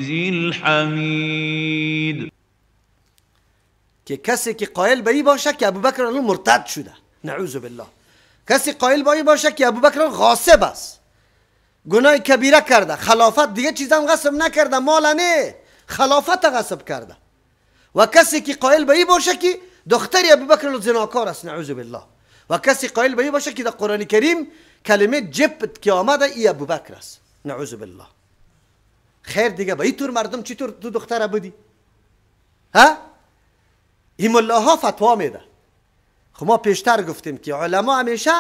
الحمید. که کسی که قائل به این باشه که ابوبکر الان مرتد شده، نعوذ بالله. کسی قائل به این باشه که ابوبکر غاصب است، گناه کبیره کرده، خلافت دیگه چیزم غصب نکرده، مال نه، خلافت غصب کرده. و کسی که قائل به این باشه که دختر ابوبکر زناکار است، نعوذ بالله. و کسی قائل به این باشه که در قرآن کریم کلمه جبت که آمده ای ابوبکر است، نعوذ بالله. خیر دیگه به این طور مردم چطور تو دختر بودی؟ ها؟ این ملاها فتوا میده. خب ما پیشتر گفتیم که علما همیشه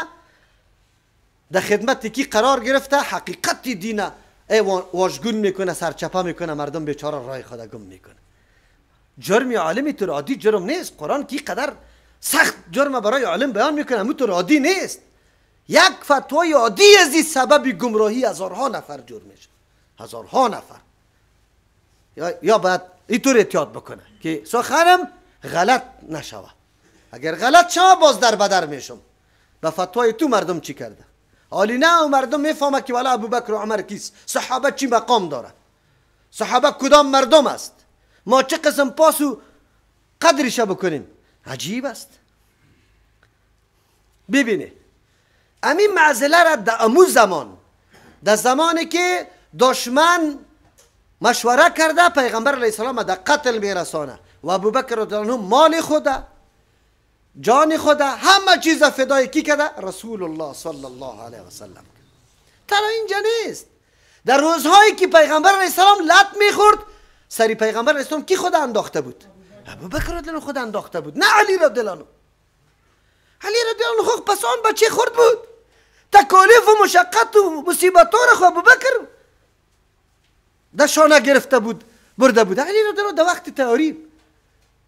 در خدمت کی قرار گرفته، حقیقت دینه ای واژگون میکنه، سرچپه میکنه، مردم بیچاره رای خود گم میکنه. جرم عالمی تو عادی جرم نیست. قرآن کی قدر سخت جرم برای عالم بیان میکنه، همون تو عادی نیست. یک فتوای عادی از این سبب گمراهی هزارها نفر جور میشه، هزارها نفر. یا باید اینطور احتیاط بکنه که سخنم غلط نشوه. اگر غلط شوه باز در بدر میشم. به فتوای تو مردم چی کرده؟ حالی نه، و مردم میفهمه که والا ابوبکر و عمر کیست، صحابه چی مقام داره، صحابه کدام مردم است، ما چه قسم پاس و قدرش بکنیم. عجیب است. ببینه امین معضله را در امو زمان، در زمانی که دشمن مشوره کرده پیغمبر علیه السلام در قتل میرسانه و ابوبکر رضی الله عنه مال خوده، جان خوده، همه چیز فدای کی کرده؟ رسول الله صلی الله علیه و سلم. تنها اینجا نیست، در روزهایی که پیغمبر علیه السلام لط میخورد، سری پیغمبر علیه السلام کی خود انداخته بود؟ ابوبکر رضی الله خود انداخته بود، نه علی رضی الله عنه. علی رضی الله عنه پس آن بچه خورد بود، تکالیف و مشقت و مصیبت ها را خو ابوبکر در شانه گرفته بود، برده بود. علی رضی الله در وقت تحریب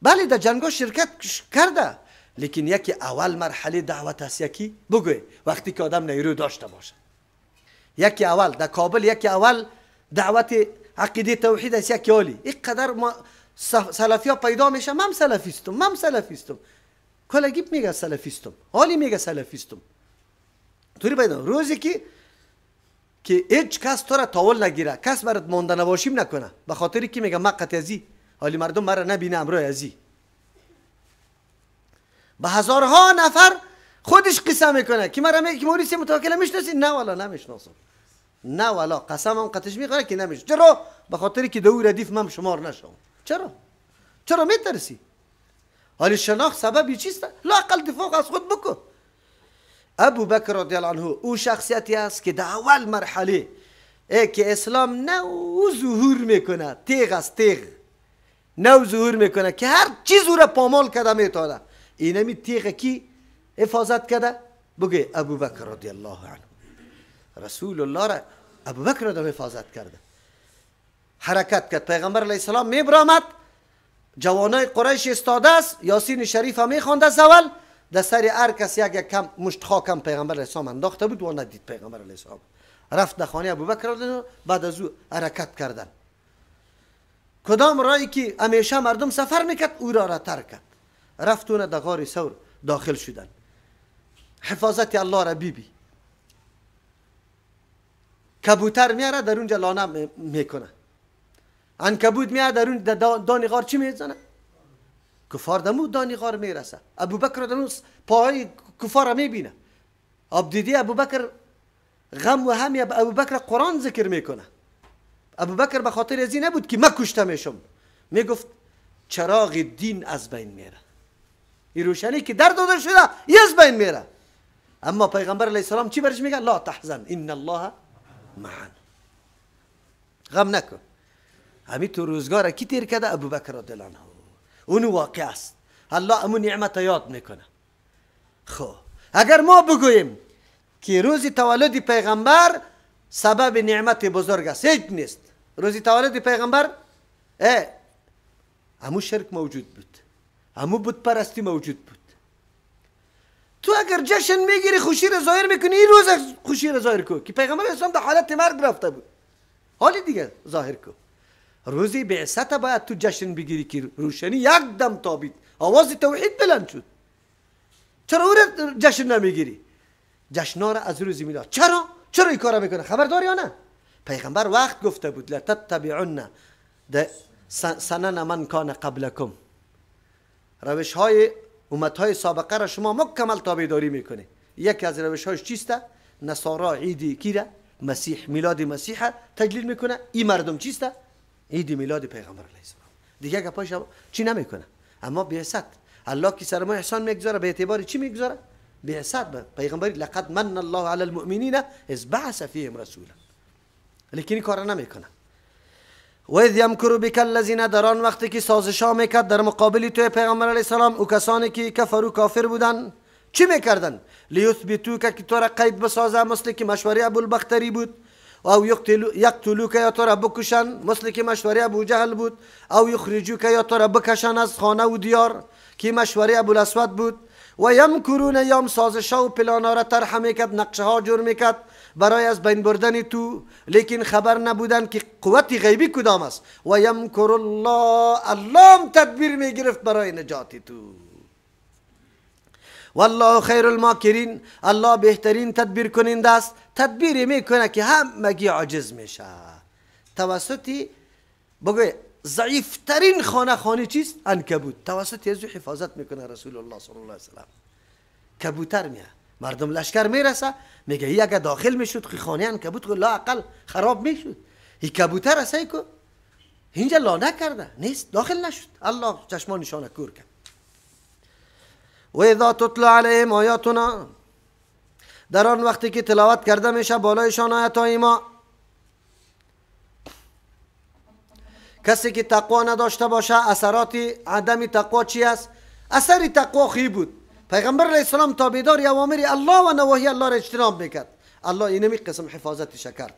بله در جنگا شرکت کرده، لیکن یکی اول مرحله دعوت است، یکی بگوی وقتی که آدم نیرو داشته باشه. یکی اول در کابل، یکی اول دعوت عقیده توحید است، یکی عالی. اینقدر ما سلفی ها پیدا میشه، من سلفیستم، من سلفیستم، کلگی میگه سلفیستم، حالی میگه سلفیستم. توری پیدا روزی که هیچ کس تو را تاول نگیره، کس برات مانده نباشیم نکنه، به خاطری که میگه من قطعی حالی مردم مرا نبینه امروی ازی. به هزارها نفر خودش قسم میکنه که مرا میگه که موریس متوکل میشناسی؟ نه والا نمیشناسم، نه والا قسم هم قطش میخوره که نمیش. چرا؟ به خاطری که دو ردیف من شمار نشم. چرا؟ چرا میترسی؟ حالی شناخت سبب چیست؟ لااقل دفاع از خود بکن. ابو بکر رضی الله عنه او شخصیتی است که در اول مرحله ای که اسلام نو ظهور میکنه، تیغ از تیغ نو ظهور میکنه که هر چیز او را پامال کرده میتونه، اینمی تیغ کی حفاظت کرده؟ بگه ابوبکر رضی الله عنه. رسول الله را ابوبکر را حفاظت کرده، حرکت کرد. پیغمبر علیه السلام میبرآمد، جوانای قریش استاده است، یاسین شریف هم میخوانده از اول، در سر هر کس یک کم مشت خاکم پیغمبر علیه السلام انداخته بود و ندید پیغمبر علیه السلام. رفت در خانه ابوبکر، بعد از او حرکت کردن. کدام رایی که همیشه مردم سفر میکرد او را ترک کرد، رفت اون در غار ثور داخل شدن. حفاظت الله را بیبی کبوتر میاره در اونجا لانه میکنه، عنکبوت میاره در اون دانی غار چی میزنه؟ کفار دمو دانی غار میرسه. ابوبکر در اون پاهای کفار را میبینه. آب دیدی ابوبکر غم و هم ابوبکر قرآن ذکر میکنه. ابوبکر به خاطر از این نبود که من کشته میشم، میگفت چراغ دین از بین میره، این روشنی که در داده شده از بین میره. اما پیغمبر علیه السلام چی برش میگه؟ لا تحزن ان الله معنا، غم نکن. همین تو روزگار کی تیر کرده؟ ابوبکر رضی الله عنه. اون واقع است، الله امون نعمت یاد میکنه. خب اگر ما بگوییم که روز تولد پیغمبر سبب نعمت بزرگ است، هیچ نیست. روز تولد پیغمبر همو شرک موجود بود، همو بت پرستی موجود بود. تو اگر جشن میگیری خوشی را ظاهر میکنی، این روز خوشی را ظاهر کن که پیغمبر اسلام در حالت مرگ رفته بود، حالی دیگه ظاهر کن. روزی بعثت باید تو جشن بگیری که روشنی یک دم تابید، آواز توحید بلند شد. چرا او را جشن نمیگیری؟ جشن‌ها را از روز میلاد. چرا؟ چرا این کارا میکنه؟ خبر داری یا نه؟ پیغمبر وقت گفته بود لتتبعن سنن من کان قبلکم، روش های امت های سابقه را شما مکمل تابعداری میکنه. یکی از روش هایش چیست؟ نصارا عیدی کی را؟ مسیح، میلاد مسیح تجلیل میکنه. این مردم چیست؟ عید میلاد پیغمبر علیه السلام. دیگه گپایش چی نمیکنه. اما بعثت الله که سر ما احسان میگذاره، به اعتبار چی میگذاره؟ بعثت پیغمبری. لقد من الله علی المؤمنین اذ بعث فیهم رسولا. لیکن این کار نمیکنه. و اذ یمکر بک الذین، در آن وقتی که سازشا میکرد در مقابل تو پیغمبر علیه السلام او کسانی که کفرو کافر بودن، چی میکردن؟ لیثبتوک، که تو را قید بسازه، مثل که مشوره ابوالبختری بود، او یقتلوک، یا تو را بکشن، مثل که مشوره ابو جهل بود، او یخرجوک، یا تو را بکشن از خانه و دیار، که مشوره ابوالاسود بود. و یمکرون، یام سازشا و پلانا را طرح میکرد، نقشه ها جور میکرد برای از بین بردن تو، لیکن خبر نبودن که قوت غیبی کدام است. و یمکر الله، الله هم تدبیر میگرفت برای نجات تو. والله خیر الماکرین، الله بهترین تدبیر کننده است. تدبیر میکنه که همگی عاجز میشه. توسطی بگوی ضعیفترین خانه، خانه چیست؟ عنکبوت. توسط از حفاظت میکنه رسول الله صلی الله علیه وسلم. کبوتر میه، مردم لشکر میرسه، میگه ای اگه داخل میشد خانه عنکبوت لا اقل خراب میشد. این کبوتر سعی کو اینجا لانه کرده نیست، داخل نشد. الله چشمانشان کور کرد. و اذا تتلى علیهم آیاتنا، در آن وقتی که تلاوت کرده میشه بالایشان آیات ما، کسی که تقوا نداشته باشه اثرات عدم تقوا چی است؟ اثر تقوا خی بود. پیغمبر علیه السلام تابعدار اوامر الله و نواهی الله را اجتناب میکرد. الله اینمی قسم حفاظتش کرد.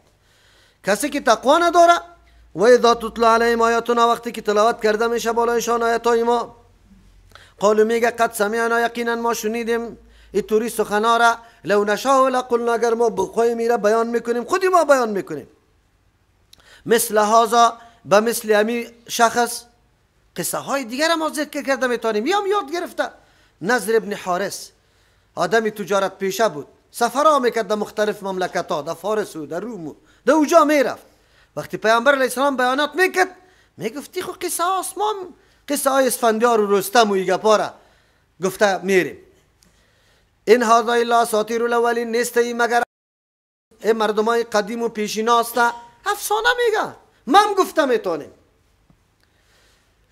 کسی که تقوا نداره، و اذا تتلى علیهم آیاتنا، وقتی که تلاوت کرده میشه بالایشان آیات ما، قالوا میگه قد سمعنا، یقینا ما شنیدیم این توری سخنا را، لو نشاء لقلنا، اگر ما بخواهیم ایره بیان میکنیم، خودی ما بیان میکنیم. مثل هذا، به مثل امی شخص. قصه های دیگر ما ذکر کرده میتونیم، یا یاد گرفته. نضر ابن حارث آدم تجارت پیشه بود، سفرها میکرد در مختلف مملکت ها، در فارس و در روم و در اوجا میرفت. وقتی پیامبر علیه السلام بیانات میکرد، میگفتی خو قصه آسمان، قصه های اسفندیار و رستم و ایگپارا گفته میریم. این هذا الا اساطیر الاولین، نیست ای مگر ای مردمای قدیم و پیشینا است، افسانه میگه، من گفته میتونیم.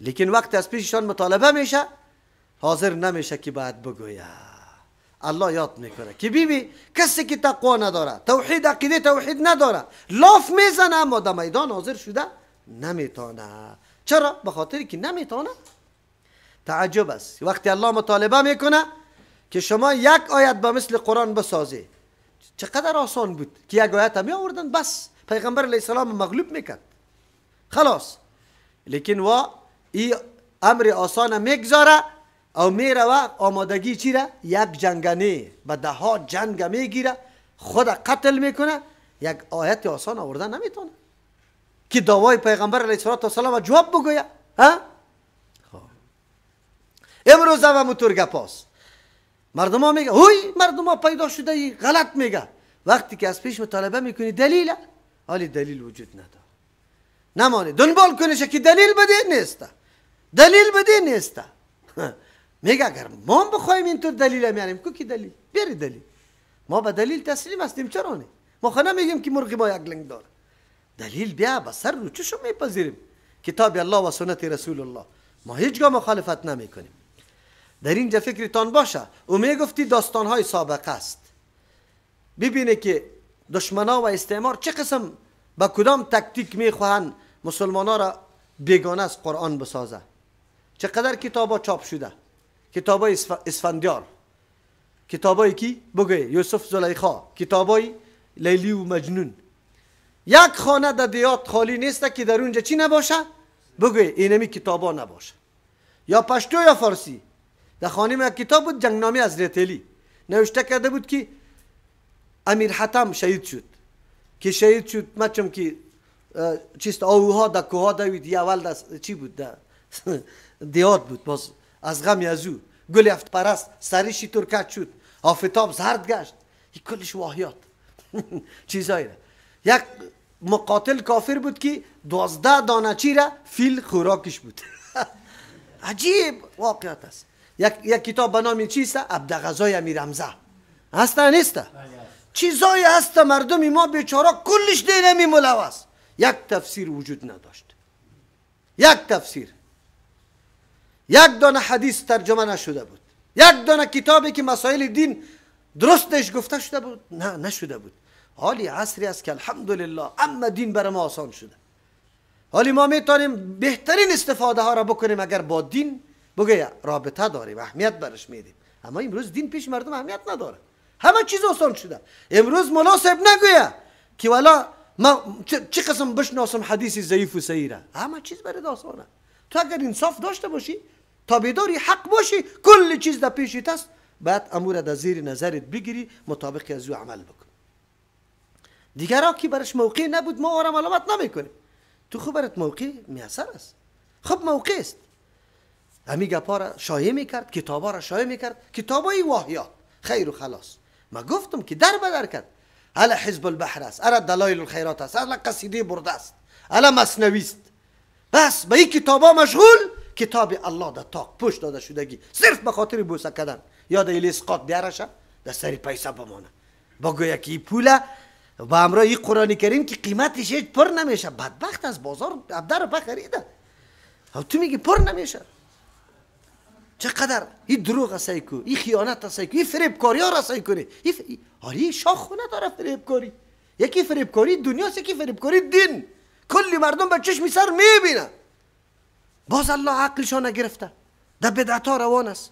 لیکن وقت از پیششان مطالبه میشه، حاضر نمیشه که باید بگویه. الله یاد میکنه که بیبی کسی که تقوا نداره، توحید، عقیده توحید نداره، لاف میزنه اما در میدان حاضر شده نمیتونه. چرا؟ به خاطر که نمیتونه. تعجب است وقتی الله مطالبه میکنه که شما یک آیت به مثل قرآن بسازی، چقدر آسان بود که یک آیت هم آوردن بس پیغمبر علیه السلام مغلوب میکرد خلاص. لیکن وا ای امر آسان میگذاره او میروه آمادگی چی را؟ یک جنگنه به ده ها جنگ میگیره، خود قتل میکنه، یک آیت آسان آوردن نمیتونه که دعوای پیغمبر علیه السلام جواب بگویه. ها؟ امروز هم موتور گپاست، مردم ها میگه هوی، مردم ها پیدا شده ای غلط میگه. وقتی که از پیش مطالبه میکنی دلیله، حالی دلیل وجود نداره، نمانه دنبال کنیشه که دلیل بده نیسته، دلیل بده نیسته. میگه اگر ما هم بخوایم اینطور دلیل میاریم، کو کی دلیل؟ بیاری دلیل. ما به دلیل تسلیم هستیم. چرا نه؟ ما خو نمیگیم که مرغ ما یک لنگ داره. دلیل بیا به سر رو چشم میپذیریم، کتاب الله و سنت رسول الله، ما هیچگاه مخالفت نمیکنیم. در اینجا فکرتان باشه. او میگفتی داستانهای سابقه است. ببینه که دشمنا و استعمار چه قسم با کدام تکتیک میخواهند مسلمان ها را بیگانه از قرآن بسازه. چقدر کتابا چاپ شده، کتابای اسفندیار، کتابای کی بگوی یوسف زلیخا، کتابای لیلی و مجنون. یک خانه در دیات خالی نیست که در اونجا چی نباشه؟ بگوی اینمی کتابا نباشه، یا پشتو یا فارسی. در خانه ما یک کتاب بود، جنگنامه حضرت علی، نوشته کرده بود که امیر حتم شهید شد، که شهید شد مچم که چیست آوها در کوها دوید، یه اول در چی بود، در دیات بود، باز از غم از او گل افت پرست سرش تر کج شد، آفتاب زرد گشت، این کلش واهیات چیزایی را. یک مقاتل کافر بود که 12 دانه چی را فیل خوراکش بود. عجیب واقعیت است. یک کتاب به نام چیست؟ عبدغذای امیر حمزه هست نیست؟ چیزایی هست مردم ما بیچاره کلش دینمی ملوث. یک تفسیر وجود نداشت، یک تفسیر، یک دانه حدیث ترجمه نشده بود، یک دانه کتابی که مسائل دین درستش گفته شده بود نه نشده بود. حالی عصری است که الحمدلله اما دین بر ما آسان شده. حالی ما میتونیم بهترین استفاده ها را بکنیم اگر با دین بگه رابطه داریم، اهمیت برش میدیم. اما امروز دین پیش مردم اهمیت نداره، همه چیز آسان شده. امروز ملا صاحب نگویه که والا ما چه قسم بشناسم حدیث ضعیف و صحیح را، همه چیز برات آسانه. تو اگر انصاف داشته باشی، تابعداری حق باشی، کل چیز در پیشت است، باید امور در زیر نظرت بگیری، مطابق از او عمل بکن. دیگرها که برش موقع نبود ما آرام علامت نمیکنیم. تو خب برات موقع میسر است، خب موقع است. همی گپا را شایع میکرد، کتابا را شایع میکرد، کتابای واهیات خیر و خلاص. ما گفتم که در بدر کرد. الا حزب البحر است، الا دلایل الخیرات است، الا قصیده برده است، الا مثنوی است. بس به این کتابا مشغول، کتاب الله در تاق پشت داده شدگی صرف به خاطر بوسه کردن یا در اسقاط بیارشه در سری پیسه بمانه. با گویا که این پوله با همراه این قرآن کریم که قیمتش هیچ پر نمیشه، بدبخت از بازار 17 روپه خریده، تو میگی پر نمیشه. چقدر این دروغ است کو، این خیانت است کو، این فریبکاری ها را کنی. حالی شاخ خونه داره فریبکاری. یکی فریبکاری دنیاست، یکی فریبکاری دین. کلی مردم به چشم سر میبینه. باز الله عقلشان نگرفته، در بدعت ها روان است.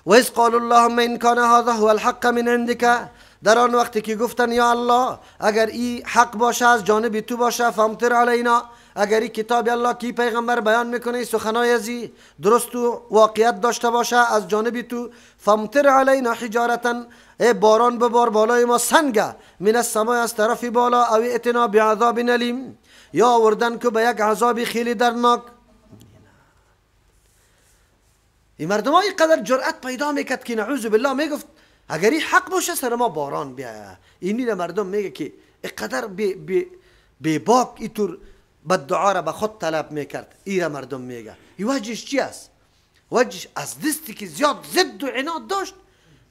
و اذ قالوا اللهم ان کان هذا هو الحق من عندك، در آن وقتی که گفتن یا الله اگر این حق باشه از جانب تو باشه، فامطر علینا، اگر این کتاب الله که پیغمبر بیان میکنه سخنای ازی درست و واقعیت داشته باشه از جانب تو، فامطر علینا حجارتا، ای باران ببار بالای ما سنگ، من السماء از طرف بالا، او ائتنا بعذاب الیم، یا آوردن که به یک عذاب خیلی دردناک. این مردم ها اینقدر جرأت پیدا میکرد که نعوذ بالله میگفت اگر این حق باشه سر ما باران بیایه. اینی مردم میگه که اینقدر بی باک اینطور بددعا را به خود طلب میکرد. این مردم میگه این وجهش چی است؟ وجهش از دستی که زیاد ضد و عناد داشت،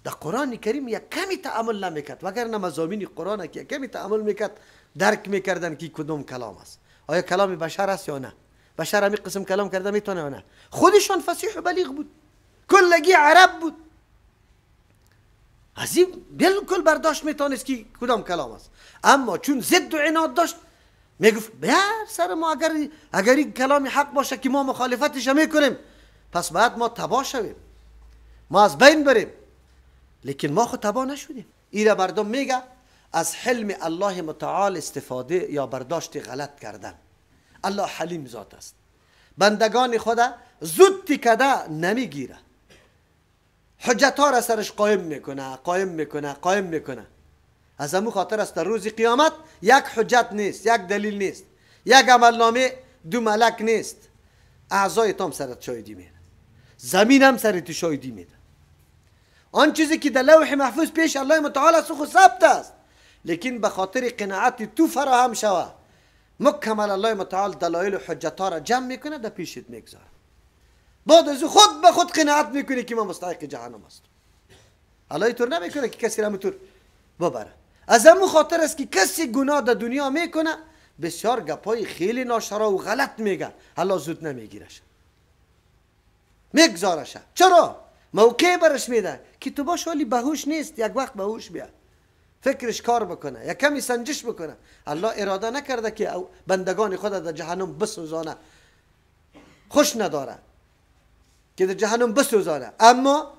در قرآن کریم یک کمی تأمل نمیکرد، وگرنه مضامین قرآن که یک کمی تأمل میکرد درک میکردن که کدوم کلام است، آیا کلام بشر است یا نه، بشر همی قسم کلام کرده میتونه یا نه. خودشان فصیح و بلیغ بود، کلگی عرب بود، از این بالکل برداشت میتونست که کدام کلام است. اما چون ضد و عناد داشت میگفت بیار سر ما اگر این کلام حق باشه که ما مخالفتش میکنیم، پس باید ما تباه شویم، ما از بین بریم. لیکن ما خود تباه نشدیم. ایره مردم میگه از حلم الله متعال استفاده یا برداشت غلط کردن. الله حلیم ذات است، بندگان خدا زود تکده نمیگیره، حجت ها را سرش قایم میکنه، قایم میکنه، قایم میکنه. از همون خاطر است در روز قیامت یک حجت نیست، یک دلیل نیست، یک عملنامه دو ملک نیست، اعضای تام سرت شاهدی میده، زمین هم سرت شاهدی میده. آن چیزی که در لوح محفوظ پیش الله متعال است خود ثبت است، لیکن به خاطر قناعت تو فراهم شوه مکمل الله متعال دلایل و حجت ها را جمع میکنه در پیشت میگذاره. بعد از خود به خود قناعت میکنی که ما مستحق جهنم هستم. الله اینطور نمیکنه که کسی را همونطور ببره. از همون خاطر است که کسی گناه در دنیا میکنه بسیار گپای خیلی ناشرا و غلط میگه، الله زود نمیگیرش، میگذارش. چرا؟ موقع برش میده که تو باش ولی بهوش نیست، یک وقت بهوش بیا، فکرش کار بکنه، یک کمی سنجش بکنه. الله اراده نکرده که بندگان خود در جهنم بسوزانه، خوش نداره که در جهنم بسوزانه، اما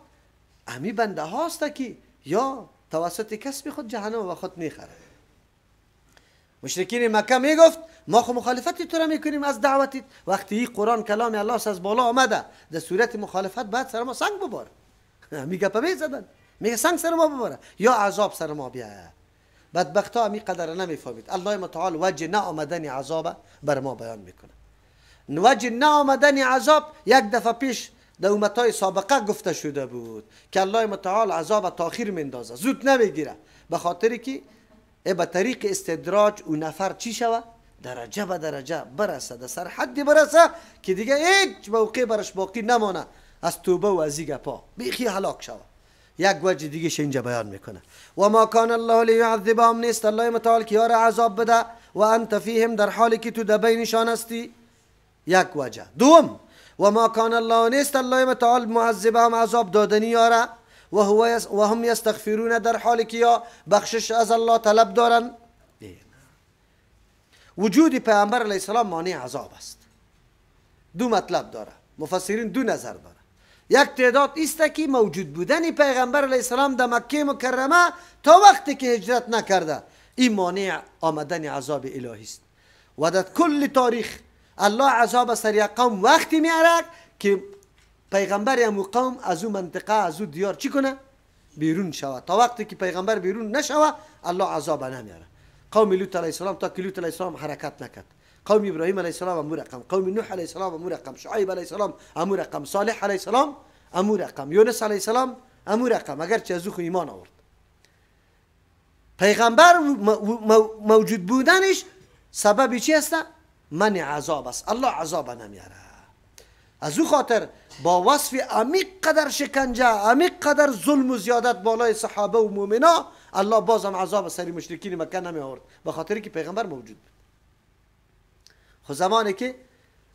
امی بنده هاست که یا توسط کسب خود جهنم و خود میخره. مشرکین مکه میگفت ما خو مخالفت تو را میکنیم از دعوتت، وقتی این قرآن کلام الله از بالا آمده در صورت مخالفت باید سر ما سنگ بباره. میگه میزدن، میگه سنگ سر ما بباره یا عذاب سر ما بیایه. بدبختا همی قدر نمیفهمید. الله متعال وجه نه آمدن عذاب بر ما بیان میکنه. وجه نه آمدن عذاب یک دفعه پیش در امتهای سابقه گفته شده بود که الله متعال عذاب تاخیر میندازه، زود نمیگیره، به خاطر که ای به طریق استدراج او نفر چی شوه؟ درجه به درجه برسه، در سر حدی برسه که دیگه هیچ موقع برش باقی نمانه از توبه و از گپا، بیخی هلاک شوه. یک وجه دیگه اینجا بیان میکنه، و ما کان الله لیعذبهم، نیست الله متعال که یار عذاب بده، و انت فیهم، در حالی که تو در بینشان هستی. یک وجه. دوم، و ما کان الله، نیست الله متعال معذبهم، عذاب دادنی یاره، و هم یستغفرون، در حالی که یا بخشش از الله طلب دارن. وجود پیامبر علیه السلام مانع عذاب است. دو مطلب داره، مفسرین دو نظر داره. یک تعداد است که موجود بودن پیغمبر علیه السلام در مکه مکرمه تا وقتی که هجرت نکرده، این مانع آمدن عذاب الهی است. و در کل تاریخ الله عذاب سر یک قوم وقتی میاره که پیغمبر امو قوم از او منطقه از او دیار چی کنه؟ بیرون شوه. تا وقتی که پیغمبر بیرون نشوه الله عذاب نمیاره. قوم لوط علیه السلام تا که لوط علیه السلام حرکت نکرد، قوم ابراهیم علیه السلام امو رقم، قوم نوح علیه السلام امو رقم، شعیب علیه السلام امو رقم، صالح علیه السلام امو رقم، یونس علیه السلام امو رقم، اگرچه از او خو ایمان آورد. پیغمبر موجود بودنش سبب چی است؟ من عذاب است. الله عذاب نمیاره. از او خاطر با وصف عمیق قدر شکنجه، عمیق قدر ظلم و زیادت بالای صحابه و مؤمنا، الله بازم عذاب سری مشرکین مکه نمی آورد، به خاطر که پیغمبر موجود بود. خو زمانی که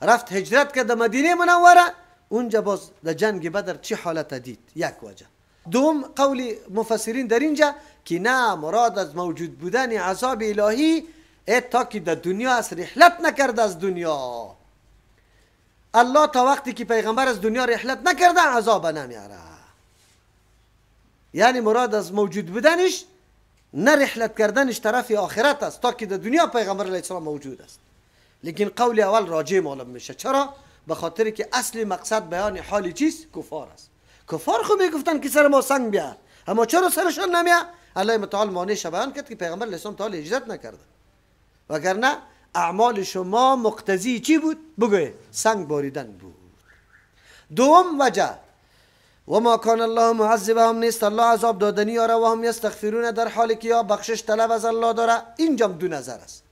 رفت هجرت کرد مدینه منوره، اونجا باز در جنگ بدر چه حالت دید؟ یک وجه. دوم قول مفسرین در اینجا که نه، مراد از موجود بودن عذاب الهی تا که در دنیا از رحلت نکرد از دنیا. الله تا وقتی که پیغمبر از دنیا رحلت نکرده عذاب نمیاره. یعنی مراد از موجود بودنش نه رحلت کردنش طرف آخرت است، تا که در دنیا پیغمبر علیه السلام موجود است. لیکن قول اول راجع معلوم میشه. چرا؟ به خاطر که اصل مقصد بیان حال چیست؟ کفار است. کفار خو میگفتن که سر ما سنگ بیا، اما چرا سرشان نمیه؟ الله متعال مانعش بیان کرد که پیغمبر علیه السلام تعالی هجرت نکرده، وگرنه اعمال شما مقتضی چی بود؟ بگوی سنگ باریدن بود. دوم وجه، و ما کان الله معذبهم، نیست الله عذاب دادنی یاره، و هم یستغفرون، در حالی که یا بخشش طلب از الله داره. اینجام دو نظر است.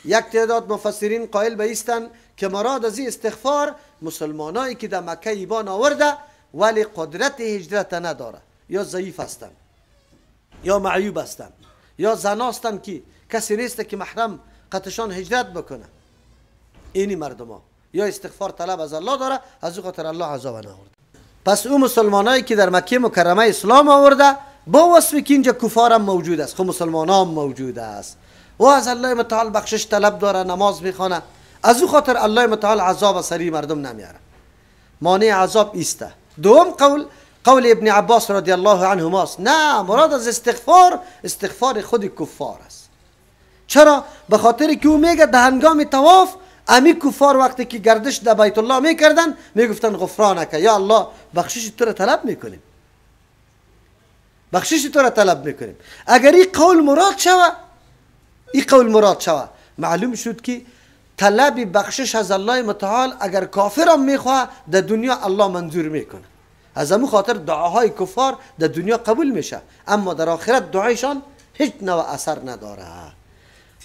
یک تعداد مفسرین قائل به ایستن که مراد از این استغفار مسلمانایی که در مکه ایمان آورده ولی قدرت هجرت نداره، یا ضعیف هستند، یا معیوب هستند، یا زنا هستند که کسی نیست که محرم قطشان هجرت بکنه، اینی مردم ها یا استغفار طلب از الله داره، از او خاطر الله عذاب نآورده. پس او مسلمانایی که در مکه مکرمه اسلام آورده با وصفی که اینجا کفارم موجود است، خب مسلمان هم موجود است و از الله متعال بخشش طلب داره، نماز میخوانه، از او خاطر الله متعال عذاب سری مردم نمیاره، مانع عذاب ایسته. دوم قول، قول ابن عباس رضی الله عنهما است، نه، مراد از استغفار استغفار خود کفار است. چرا؟ به خاطر که او میگه در هنگام طواف امی کفار وقتی که گردش در بیت الله میکردن میگفتن غفرانک، یا الله بخشش تو را طلب میکنیم، بخشش تو را طلب میکنیم. اگر این قول مراد شوه، این قول مراد شوه، معلوم شد که طلب بخشش از الله متعال اگر کافرم میخواه در دنیا الله منظور میکنه. از امو خاطر دعاهای کفار در دنیا قبول میشه، اما در آخرت دعایشان هیچ نوع اثر نداره.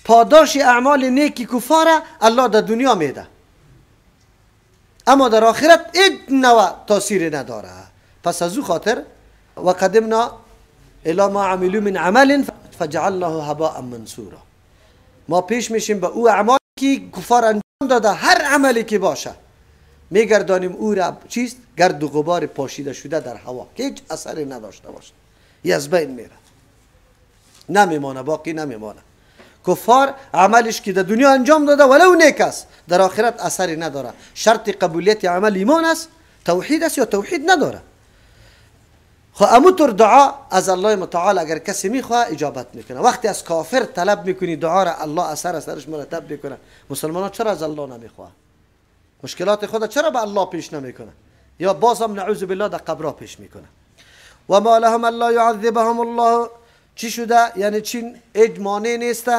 پاداش اعمال نیکی کفار الله در دنیا میده، اما در آخرت هیچ نوع تاثیر نداره. پس از او خاطر و قدمنا الی ما عملوا من عمل فجعلناه هباء منثورا، ما پیش میشیم به او اعمالی که کفار انجام داده، هر عملی که باشه میگردانیم او را چیست؟ گرد و غبار پاشیده شده در هوا که هیچ اثری نداشته باشه، ای از بین میره، نمیمانه، باقی نمیمانه. کفار عملش که در دنیا انجام داده ولو نیک است، در آخرت اثری نداره. شرط قبولیت عمل ایمان است، توحید است یا توحید نداره. خب اموتر دعا از الله متعال اگر کسی میخواه اجابت میکنه. وقتی از کافر طلب میکنی دعا را الله اثر اثرش مرتب میکنه. مسلمان ها چرا از الله نمیخواه؟ مشکلات خود چرا به الله پیش نمیکنه؟ یا بازم نعوذ بالله در قبرها پیش میکنه. و ما لهم الله یعذبهم الله، چی شده؟ یعنی چین اجمانه نیست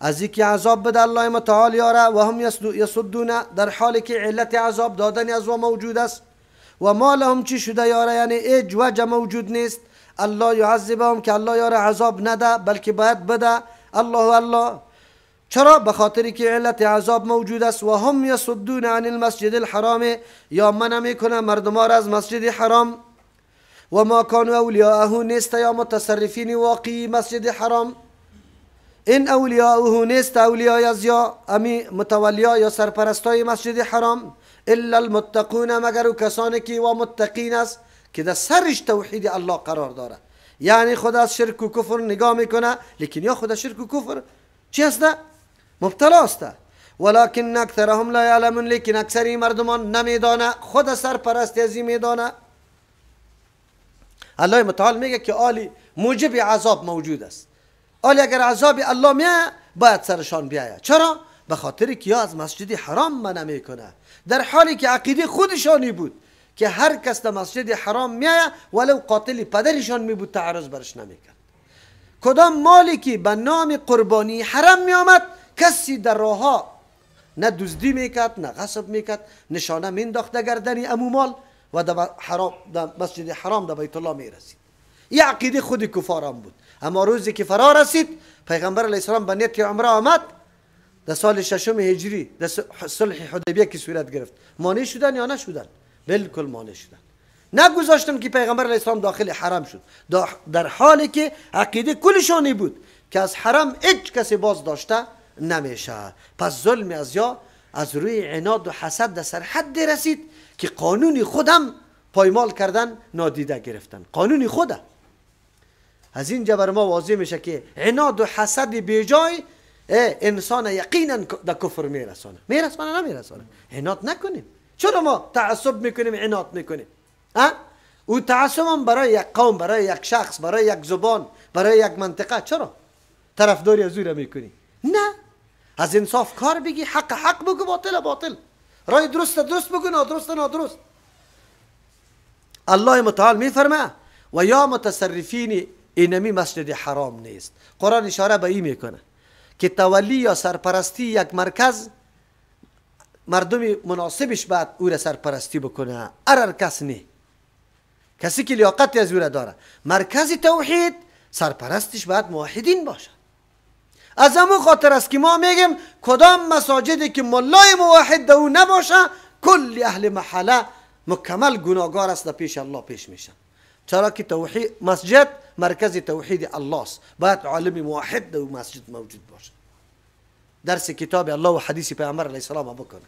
از اینکه عذاب بده الله متعال یاره، و هم یصدون، در حالی که علت عذاب دادن از او موجود است. و ما لهم چی شده یاره؟ یعنی اج وجه موجود نیست الله یعذبهم، که الله یاره عذاب نده بلکه باید بده. الله الله. چرا؟ به خاطر که علت عذاب موجود است. و هم یصدون عن المسجد الحرام، یا منع میکنه مردم را از مسجد حرام. و ما کانوا اولیاءه، نیست یا متصرفین واقعی مسجد حرام. این اولیاءه نیست اولیاء از یا امی متولیا یا سرپرستای مسجد حرام، الا المتقون، مگر او کسانی که و متقین است که در سرش توحید الله قرار داره. یعنی خود از شرک و کفر نگاه میکنه، لیکن یا خود از شرک و کفر چی است؟ مبتلا است. ولكن اکثرهم لا یعلمون، لیکن اکثری مردمان نمیدانه، خود سرپرست ازی میدانه. الله متعال میگه که آلی موجب عذاب موجود است. آلی اگر عذاب الله میایه باید سرشان بیایه. چرا؟ به خاطر که یا از مسجد حرام منع میکنه، در حالی که عقیده خودشانی بود که هر کس در مسجد حرام میایه ولو قاتل پدرشان می بود تعرض برش نمیکرد. کدام مالی که به نام قربانی حرم می آمد کسی در راهها نه دزدی میکرد نه غصب میکرد، نشانه مینداخت در گردن امو مال و در مسجد حرام در بیت الله میرسید. یه عقیده خود کفاران بود. اما روزی که فرا رسید پیغمبر علیه السلام به نیت عمره آمد، در سال ششم هجری در صلح حدیبیه که صورت گرفت، مانع شدن یا نشدن؟ بالکل مانع شدن. نگذاشتن که پیغمبر علیه السلام داخل حرم شد، در حالی که عقیده کلشانی بود که از حرم هیچ کسی باز داشته نمیشه. پس ظلم از یا از روی عناد و حسد در سرحد رسید که قانون خودم پایمال کردن، نادیده گرفتن قانون خوده. از اینجا بر ما واضح میشه که عناد و حسد بیجای انسان یقینا در کفر میرسانه. میرسانه نمیرسانه؟ عناد نکنیم. چرا ما تعصب میکنیم، عناد میکنیم؟ او تعصب هم برای یک قوم، برای یک شخص، برای یک زبان، برای یک منطقه. چرا طرفداری از او را میکنی؟ نه، از انصاف کار بگی، حق حق بگو، باطل باطل، رای درست درست بگو، نادرست نادرست. الله متعال میفرمه و یا متصرفین اینمی مسجد حرام نیست. قرآن اشاره به این میکنه که تولی یا سرپرستی یک مرکز مردم مناسبش باید او را سرپرستی بکنه، هر کس نه، کسی که لیاقت از او را داره. مرکز توحید سرپرستش باید موحدین باشه. از همون خاطر است که ما میگیم کدام مساجدی که ملای موحد در او نباشه کل اهل محله مکمل گناهگار است، در پیش الله پیش میشن. چرا که توحید مسجد مرکز توحید الله است، باید عالم موحد در مسجد موجود باشه، درس کتاب الله و حدیث پیامبر علیه السلام بکنه.